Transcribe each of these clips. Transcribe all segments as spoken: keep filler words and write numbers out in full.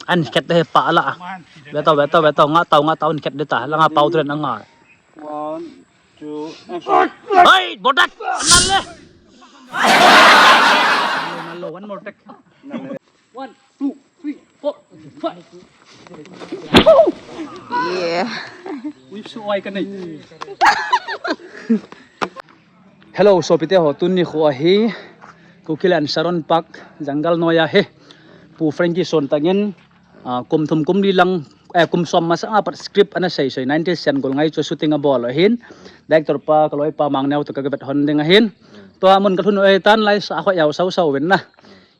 An khet de pa la. Ve tau, ve tau, ve tau, nga tau, nga tau, an khet de ta. Langa pau tren anga. One, two, action. Hey, bodak. Nale. Nalo, one more take. One, two, three, four, five. Yeah. Whip su oi ka nei. Hello, sopite ho, tuni khu ahi Kukiland Sharon Park, jungle noiya hi Pu Frankie Sontang in, ah, kum thum kum li lang, eh, kum som masanga pat script ana sei soi, nineteen Sian Gol Ngai chu shooting abol ahin, director pa, ka loipa Mangneo toh ka, ka vet hon ding ahin. Tua mun ka lhun u ahitan, lai sa khoi jau sau sau uvin na.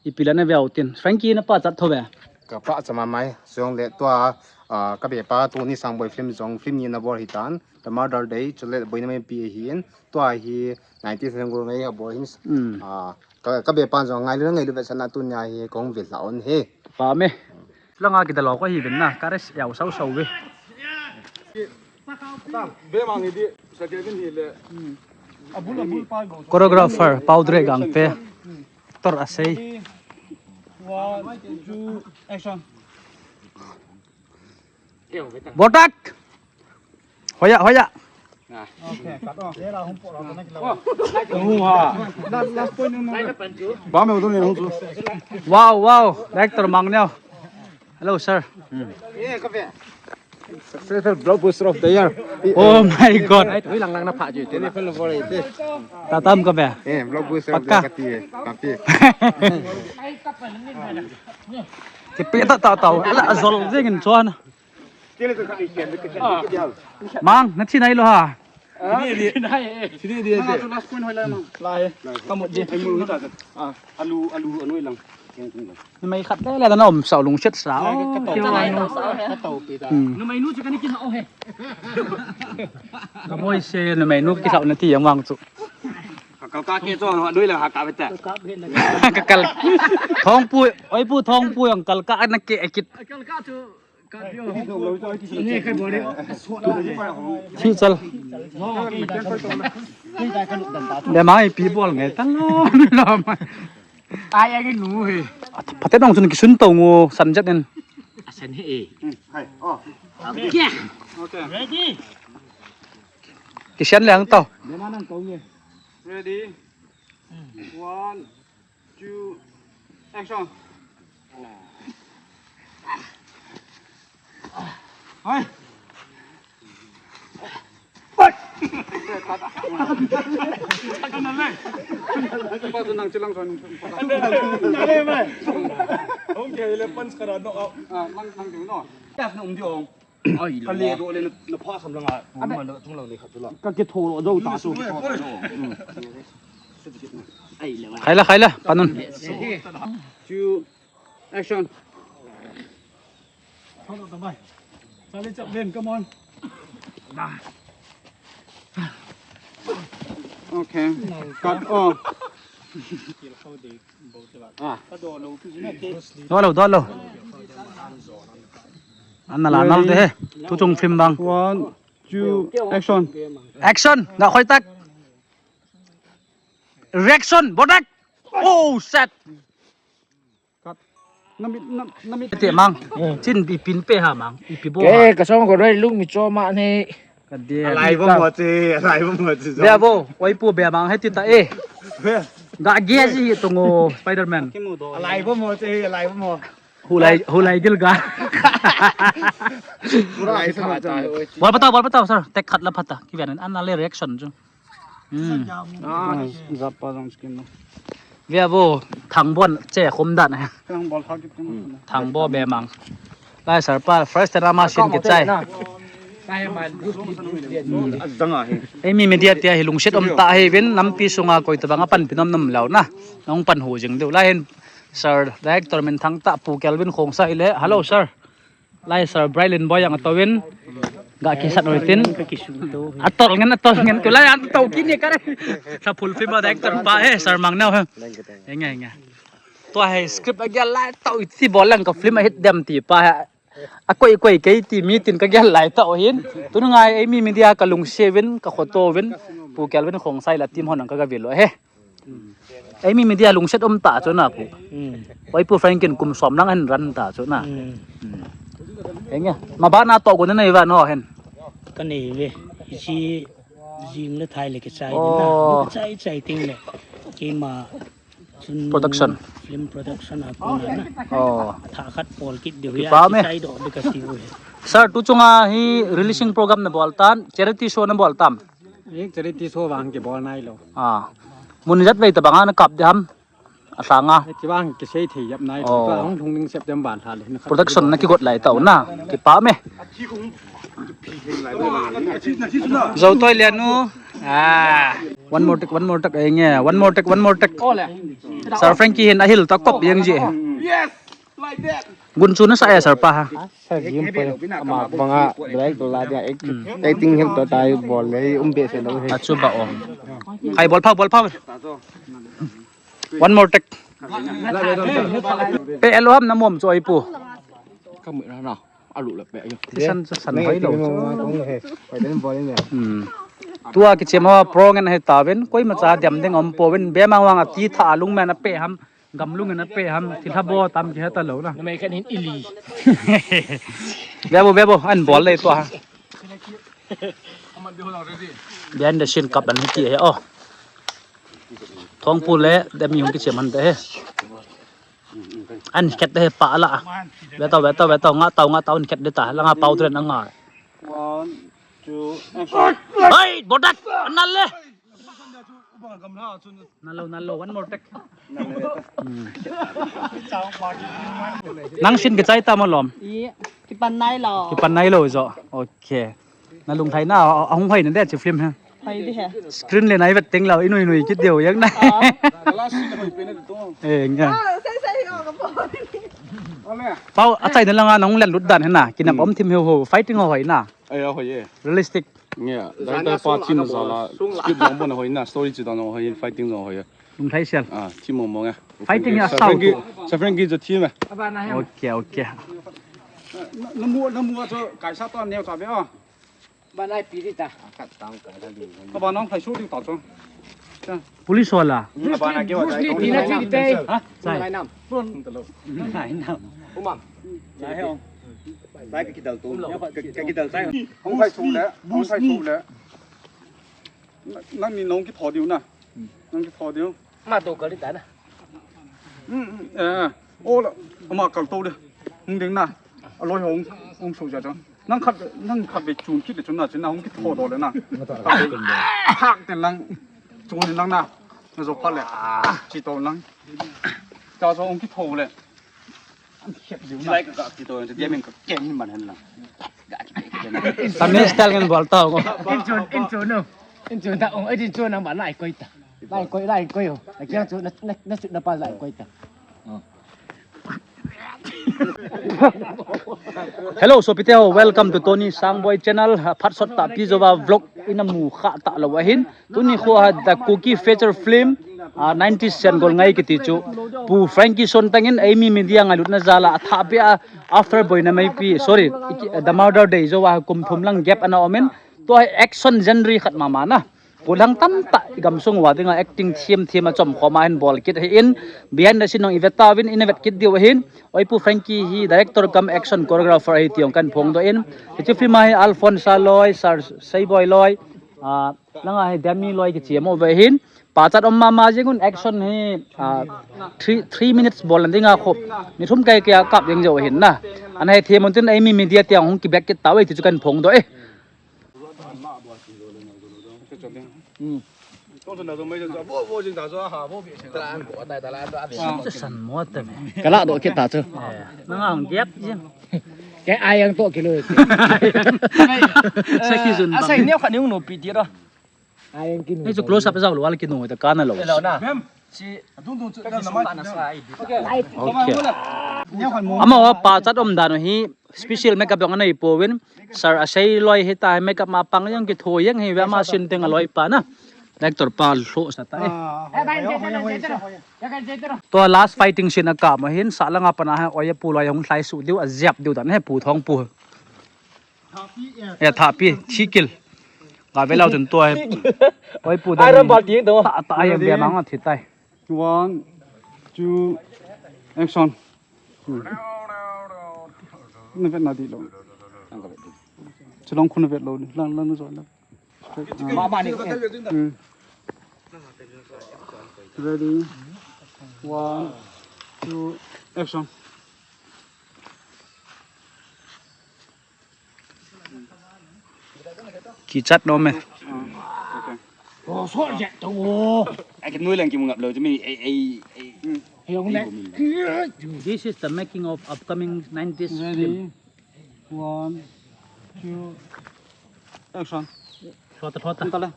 Ipi la na veu tin. Frankie, na pachat tho ve. Ka pachat ma mai. Jong le tua, ah, ka be pa Tony Sangboi film jong film ni na bol ahitan. The Mother Day, chule boina meipi ahin. Tua hi nineteen Sian Gol Ngai abol ahin. Hmm. Ah, ka, ka be pa jong ngailu ngailu ve sana tunia hi kong ve la on he. Pa me. Langa kidalo ko hi uvin na. Ka res jau sau sau ve. Be mang hi di, sa ke vin hi le. Choreographer, Paudre Gangte. Tor asei. One, two, action. Bodak! Hoya, hoya. Okay, cut off. Ba me udon ni hung chu. Wow, wow. Director Mangneo. Hello, sir. Successful blockbuster of the year. Oh my God. Ai, thui lang lang na pha ju te na. Tatam ka be. Eh, blockbuster of the year ka ti. Ka ti. Kipe ta ta ta. Ala azol jeng in chuan. Mang, na thi nai lo ha. Last point hoi lai mang. Lai. Ka mut ji. Ai mu ta. Ah, alu, alu anoi lang. Numei khat le le na um sau lungset sa. Ka tau pi ta. Hmm. Numei nu chu ka ni kin o he. Ka moi se numei nu kisau na ti yang wang chu. Ka kal ka ke chu anoi lang ha ka ve ta. Ka kal. Thongpu, oi pu Thongpu yang kal ka na ke kit. Kal ka chu. Thi chal. Be mai pi bol nge tan lo lo ma. Ai ai nu he. Pate nong chun kisun to ngo san jat en. Asan he e. Hai. Oh. Okay. Okay. Ready. Kisian le ang to. Be ma nang to nge. Ready. One, two, action. Hai. Hai. Pa tu nang chilang son. Hong ke le punch kara no out. Ah, nang nang no. Kas no um di ong. Ai, ka le do le na pha sam langa. Ka ke tho lo do ta su. Ai le. Khaila, khaila, panun. Two, action. Follow the bike. Charlie Chaplin, come on. Okay. Cut off. Ah. Dolo, dolo. Anna la nal de he. Tu chung film bang. One, two, action. Action. Nga khoi tak. Reaction. Bodak. Oh, set. Cut. Namit, nam-, namit. Te mang. Chin bi pin pe ha mang. Ipi bo. Ke, ka song ko roi lung mi cho ma ni. Ka dia. Alai bo mo che, alai bo mo che. Dia bo, oi pu be mang he ti ta e. Ga ge ji hi tungo Spider-Man. Alai bo mo che, alai bo mo. Hulai, hulai gil ga. Bol patau, bol patau, sir. Tek khat la phata. Ki ben an le reaction chu. Hmm. Ah, zapa jong skin no. Ve vo, Thangbon che khum dan. Thangbon kha ki. Hmm. Thangbo be mang. Lai sir pa first time ama sin ki chai. Azanga hi. Eimi media tia hi lungset um ta hi vin nampi sunga koi tabang a panpi nom nom lou na. Nong pan hu jing deu. Lai hin sir director min thang ta Pu Kelvin Khongsai le. Hello sir. Lai sir Brylin Boy ang atawin. Ga kisat oi tin. Atol ngen, atol ngen. Tulai ang to kini kare. Sa full film director pa eh, sir Mangneo he. Enga, enga. Tua he script a gel lai to iti bolang ka film a hit dem ti pa he. A koi koi kei ti mi tin ka gel lai to hin. Tun ngai eimi media ka lungse vin ka khoto vin. Pu Kelvin Khongsai la team hon ang ka ga vilo he. Eimi media lungset um ta chu na pu. Hmm. Oi pu Frankie in kum som lang ahin run ta chu na. Hmm. Hmm. Enge, ma ba na to go na nei va no hen. Ka nei ve. Isi jing le thai le kichai na. Oh. Kichai chai ting le. Keima chun Production. Film production a kona na. Oh. Tha khat pol kit deu ya. Kipa me. Kichai do de ka ti u he. Sir, tu chunga hi releasing program na bol tan, charity show na bol tam. Ek charity show vang kibol nai lo. Ah. Mun jat vei ta banga na kap de ham. A sanga. Ki vang kisei thei yap nai. Oh. Ka hung thung ding September tha le. Production na kigot lai tau na. Kipa me. Zo toi lian nu. Ah. One more take, one more take, eh, nge. One more take, one more take. Sir Frankie hin ahil ta kop yang ji. Yes. Like that. Gun chu na sa ya sir pa ha. Sir Jim pa. Ama banga direct la dia ek. Hmm. Acting hil to tai bol le um be se lo he. Achu ba o. Khai bol phau, bol phau. One more take. Pe alo ham na mom chu oi pu. Ka mu na na. Alu la pe yo. Ti san san hoi lo. Hmm. Tua kichem ho pro ngen he ta ven. Koima cha diam ding um po ven. Be mang wang a ti tha lung men a pe ham. Gamlung in a pe ham, thilha bo tam kihe ta lo na. Numei khat hin ili. Bebo, bebo, an bol le to ha. Behind the scene kap an hiti he, oh. Thongpu le, demi hung kichem han te he. An khet te he pa la. Ve tau, ve tau, ve tau, nga tau, nga tau, an khet de ta, la nga pau tren anga. One, two, action. Hey, bodak, anal le. Nalo, nalo, one more take. Hmm. Nang sin kichai ta malom. Ye, kipan nai lo. Kipan nai lo jo. Okay. Na lung thai na, ahung hoi na de chi film ha. Hoi de he. Screen le nai vet teng lo, inui nui kit deu yang na. Ah. Eh, nga. Ah, sai, sai, oh, ka po. Pau, achai na langa nang len lut dan he na. Kinap om thim he ho, fighting ho hoi na. Ai, hoi ye. Realistic. Nge, director pa chin jala, script jong bon hoi na, story chi dong hoi, fighting jong hoi. Lungthai sel. Ah, thi mong mong e. Fighting ya Sir sao Frankie, tu. Sir Frankie jo thi me. Okay, okay. Na, na mu, na mu a cho, kai sa to neo ta be o. Ba nai pi di ta. Ka ba nong khai su di ta cho. Police wala. Bruce Lee, Bruce Lee, tina chi di te. Ha? Sai. Nai nam. Nai nam. Umam. Sai he ong. Sai ka kidal tu. Ka, ka kidal sai. Hong khai su le, hong khai su le. Na, nang ni nong kitho diu na. Nang kitho diu. Ma to kal ta na. Hmm, hmm, eh, eh. O la, ama kal to de. Hung ding na. Aloi hong, hong su ja chang. Nang khat, nang khat ve chun kit le chun na, chun na hong kitho do le na. Hak ten lang. Chun lang na. Na jo pha le. Chi to lang. Cha jo hong kitho le. Silai ka ka ti to, ti dia min ka ken ni man hen lang. Tame style ngen bol ta ko. Inchon, inchon no. Inchon ta ong, ai inchon nang ba lai koi ta. Lai koi, lai koi o. Na kiang chu na, na, na chu na pa lai koi ta. Hello, sopite ho, welcome to Tony Sangboi channel. Phat sot ta pi jo va vlog ina mu kha ta lo ahin. Tuni kho ha The Kuki feature film, ah, nineties sian gol ngai kiti chu. Pu Frankie Son tangin Eimi Media ngailutna jala atha pe a after boina meipi, sorry, The Murder Day jo a kum thum lang gap ana omin. Tua hi action genre khat mama na. Pu lang tam ta i gamsung uva dinga acting thiam thiam a chom khoma hin bol kit hi in. Behind the scene nong i vet ta uvin, in vet kit diu ahin. Oi Pu Frankie hi director cum action choreographer ahi ti jong kan phong doh in. Hiche film a hi Alphonse loi, Sir Seiboi loi, ah, langa hi Demi loi kichi amo ve hin. Pachat um mama jing un action hi, ah, three, three minutes bol na dinga khop. Ni thum kai kai a kap jeng jo hin na. Ana hi thiam un tin Eimi Media tiang hung ki back kit ta ve ti chu kan phong doh e. Hmm. San mo ta me. Kala do kit ta chu. Eh, nang ang gap jing. Ke ayang to kilo. Sa ki jun. Asai neo khat ni ung no pi ti ro. Ayang kinu. Ni chu close up jao lo, wal kinu ta kana lo. Lo na. Si adung dung chu na mai. Okay. Ama wa pachat um dan hi special makeup jong anei pouvin. Sir Asei loi hita makeup ma pang jong kitho jeng hi ve ama sin teng aloi pa na. Director pa lho sa ta e. To last fighting scene a kap ma hin sa langa pana ha oi pu loi hung lhai su diu a jep diu dan he pu thong pu. Ya tha pi thi kil. Ga ve lau chun to he. Oi pu dan. Ai ram bal ti do. Ta ta ai be mang thi tai. One, two, action. Hmm. Na vet na di lo. Chulong khu na vet lo ni. Lang, lang na zo lang. Straight. Ah. Ma, ma ni. Hmm. Ready. One, two, action. Kichat nom e. Ah, okay. Oh, so jet to. Ai, kinoi lang kimu ngap lou chu mi, ai, ai, ai. Hmm. Hey, hung le. This is the making of upcoming nineties film. Ready? One, two, action. Thota, thota. Hung ta le.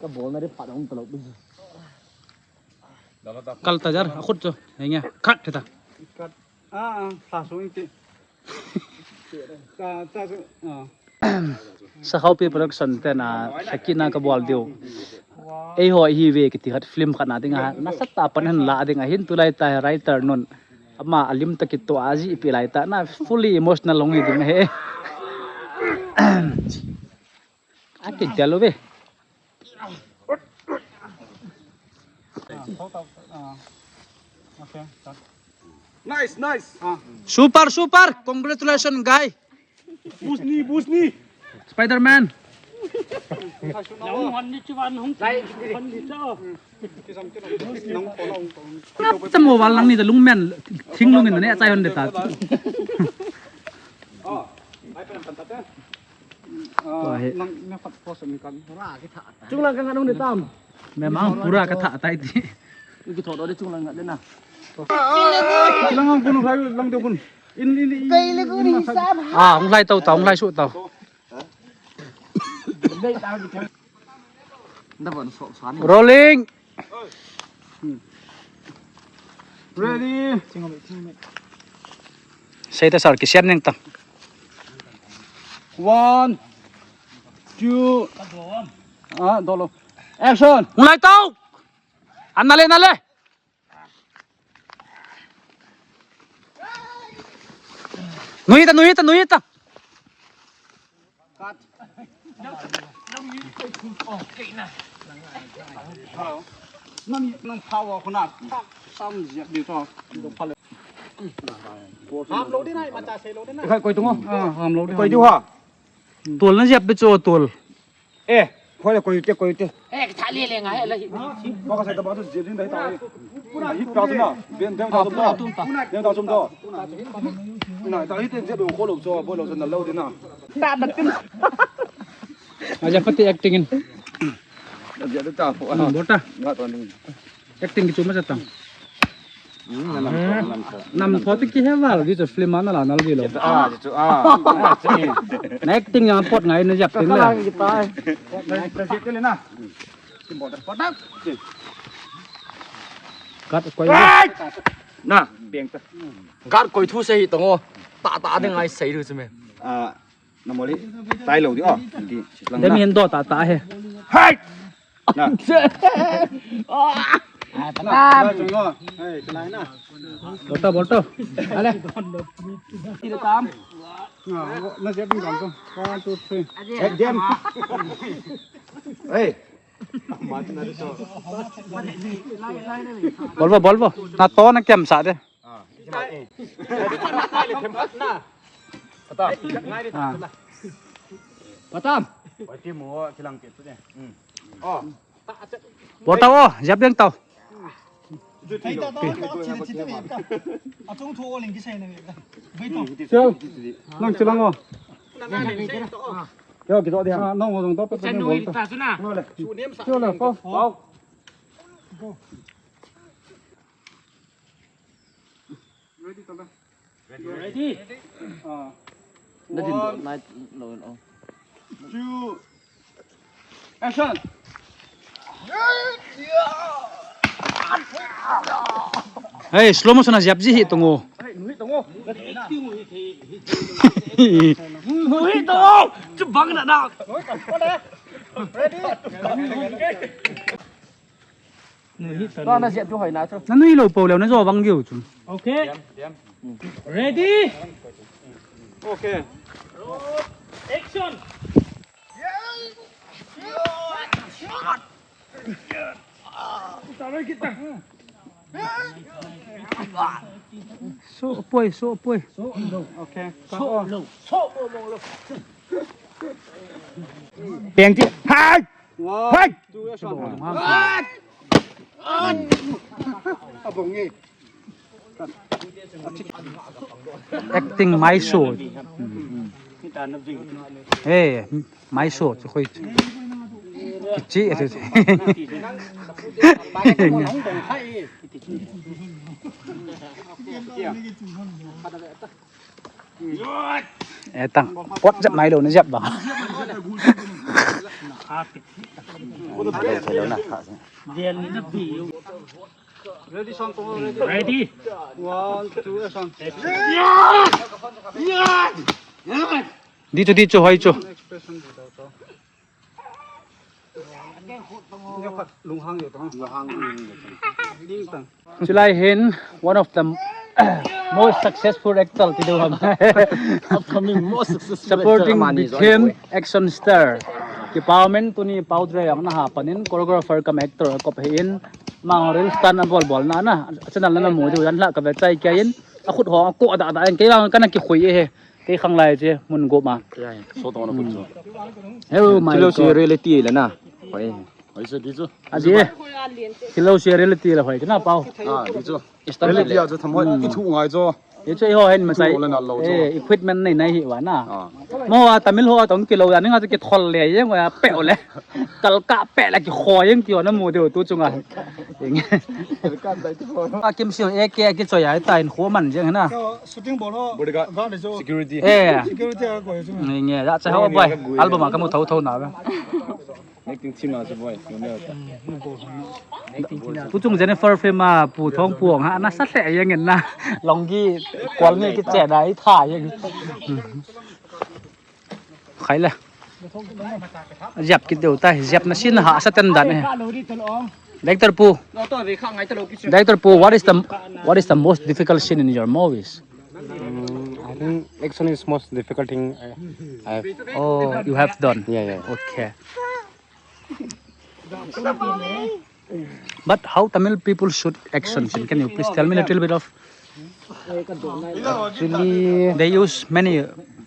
Ka bol na ri pat hung ta lou. Kal ta jar, akhut chu. Henge, khat ta. Khat. Ah, ah, sa su inti. Sa, sa su. Ah. Sakhaupi Production ten a, sakina ka bol diu. Eiho hi ve kiti khat film khat na ding a, nasatah a pan hin la ding a hin tulai ta writer nun. Ama alim ta kitoh a jih pi lai ta na fully emotional hung hi ding ahi. Aki jalo ve. Nice, nice. Super, super. Congratulations, guy. Busni, busni. Spider-Man. Chamo wal nang ni da lungmen, thinglung in ne chai hon de ta. Chunglang ka ngat nung de tam. Memang pura ka tha tai ti. Ki tho do de chunglang ngat de na. Lang ang kun, lang de kun. In, in, in. Ah, hung lai tau, tau, hung lai su tau. Rolling. Ready. Sei ta sir, kisian ning ta. One, two. Ah, dolo. Action. Hung lai tau. An na le, na le. Nuhi ta, nuhi ta, nuhi ta. Cut. Nang, nang power khuna. Sam jep di to. Ham lo di nai, ma cha sei lo di nai. Koi, koi tung o. Ah, ham lo di. Koi di ha. Tol na jep di cho tol. Eh, khoi le koi te, koi te. Eh, ka tha le le nga he la hi. Ba ka sai ta ba tu jep din dai ta. Pura hit ta tu na. Ben, ben ta tu na. Ben ta tu na. Na ta hit jep ko lo cho, bo lo cho na lo di na. Ta da tin. Aja pati acting in. Aja ta po. Hmm, bota. Nga to ni. Acting ki chu ma sa tam. Hmm, nam tho, nam tho. Nam tho ti ki he val ki chu film ana la nal ki lo. Ah, chu, ah. Ah, chu. Na acting yang pot ngai na jap ting le. Kat koi. Na, beng ta. Kat koi thu sei hi tong o. Ta ta de ngai sei lu chu me. Ah. Na moli. Tai lo di o. Di. Dem hin do ta ta he. Hai. Na. Bol ta, bol ta. Ale. Ti tam. Na, na jep ding ko. One, two, three. Ek dem. Hey. Bol bo, bol bo. Na to na kem sa de. Patam. Patam. Bol tau o, jap ding tau. Chel, nang chelang o. Yo, kito dia. Nang o jong to, pa ni bol ta. Chel le, ko. Ready, tanda. Ready? Ah. Na din do, one, na lo, oh. Two. Action. Hey, slow motion a jap ji hi tongo. Hey, nu hi tongo. Nu hi tongo. Chu bang na na. Ready? Ba na zia tu hoi na chu. Na nui lou pou leu na jo vang diu chu. Okay. Ready? Okay. Action. So poi, so poi. Okay. So no. So mo mo lo. Peng ti. Hai! One, hai! Two, action. Abang ni. Acting mai so. Eh, mai so chu khoi. Kichi. Eh, tang. Pot jap mai lo na jap ba. Ready, son, come on, ready. Ready? One, two, action. Di chu, di chu, hoi chu. Expression di tau tau. Lunghang yo tau. Lunghang yo tau. Ding tang. Chulai hin, one of the most successful actor ti deu ham. Upcoming most successful actor. Supporting mani with jo him, ni. Action star. Kipa umin tuni Pau Dre ang naha panin choreographer cum actor kop hin. Mang reel stunt a bol bol na na. Channel na na mu diu yan la ka ve chai kya in. A khut ho ko da da in kei lang kana kikhui e he. Kei khang lai che mun go ma. Ya, ya. So to na khut so. Hello, my God. Chilo si reality la na. Hoi. Hoi so di chu. A di. Chilo si reality la hoi kana Pau. Ah, di chu. Reality a chu tham hoi. Ki thu ngai chu. Hichu eiho hin masai. Lo le na lo chu. Eh, equipment nei nei hi va na. Ah. Mo a Tamil ho tong kilo ya ninga chu kithol le yeng wa pe le. Kal ka pe le kikhoi yeng ti ho na mu diu tu chunga. Yeng. Kal ka dai ti ho. A kim siu e ke kichoi ai ta in kho man jeng na. Shooting bol ho. Bodyguard. Ga le chu. Security. Eh. Security a ko chu. Nge, ya cha ho boy. Album a ka mu thou thou na ba. Acting team a chu boy, numei ta. Pu chung Jennifer film a Pu Thongpu ha na sa hle yang na. Longgi kwal ni kiche na i tha yang. Khai le. Jap kit deu ta, jap na sin ha sa ten dan e. Director Pu. Director Pu, what is the what is the most difficult scene in your movies? Mm, I think action is most difficult thing I, I have. Oh, you have done. Yeah, yeah. Okay. But how Tamil people shoot action scene? Can you please tell me a little bit of? Actually, they use many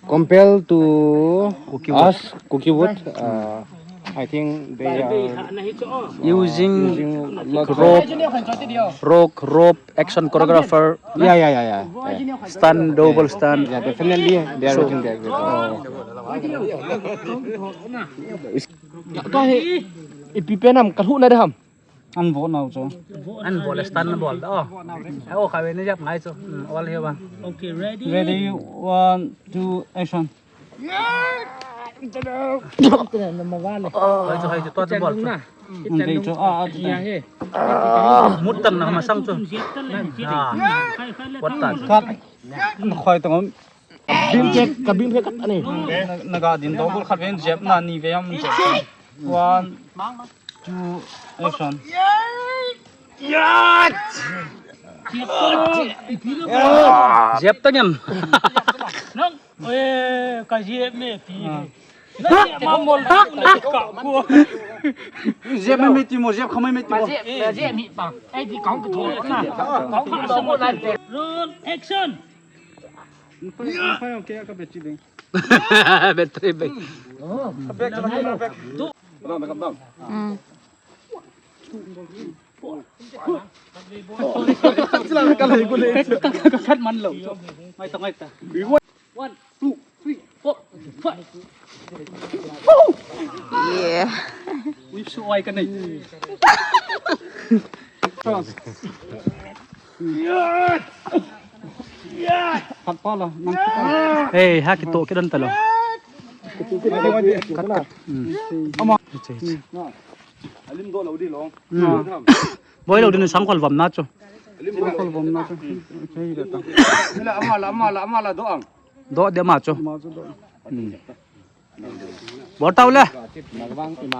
compared to Kuki wood. Us, Kuki wood, uh, I think they are using using lot of rope, rock, rope, action choreographer, yeah, yeah, yeah, yeah, yeah. Stunt, double stunt. Yeah, definitely they are so using that. Oh. Ka he, ipi pen ham, ka hu na de ham. An vo nau chu. An vo le stunt na bol da. Oh. Oh, kha ve ni jap ngai chu. Hmm, all here ba. Okay, ready? Ready, one, two, action. Hoi chu, hoi chu, to chu bol chu. Hung dei chu, ah, ah, chu. Mut tan na masang chu. Ah. Wat tan. Cut. Khoi tang. Bim che, ka bim che kat ani. Na, na ga din double khat ven jep na ni ve am jep. One, two, action. Jep ta ngem. Nang, eh, ka jep me pi. Ah. Na jep ma mol na ka ko. Jep me me ti mo, jep khamai me ti mo. Jep mi pa. Ai di kong ko na. Kong ko na. Roll, action. Battery bank. Kat man lo. Mai ta, mai ta. One, two, three, four, five. Yeah. Ui, su ai ka nei. Phat pa la, nang phat pa. Hey, ha kito kidon ta lo. Kat, kat. Hmm. Ama. Hiche, hiche. Alim do lo di lo. Hmm. Boi lo din sang khol vam na chu. Alim do lo. Khol vam na chu. Okay, da ta. Ila ama la, ama la, ama la do ang. Do de ma chu. Ma chu do. Hmm. Bol tau le.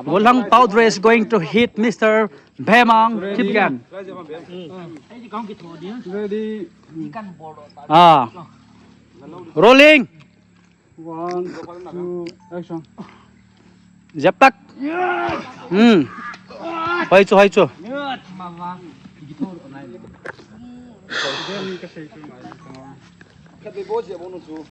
Golhang Powder is going to hit Mister Bhemang Kipgen. Ready. Ah. Rolling. One, two, action. Jep tak. Hmm. Hoi chu, hoi chu.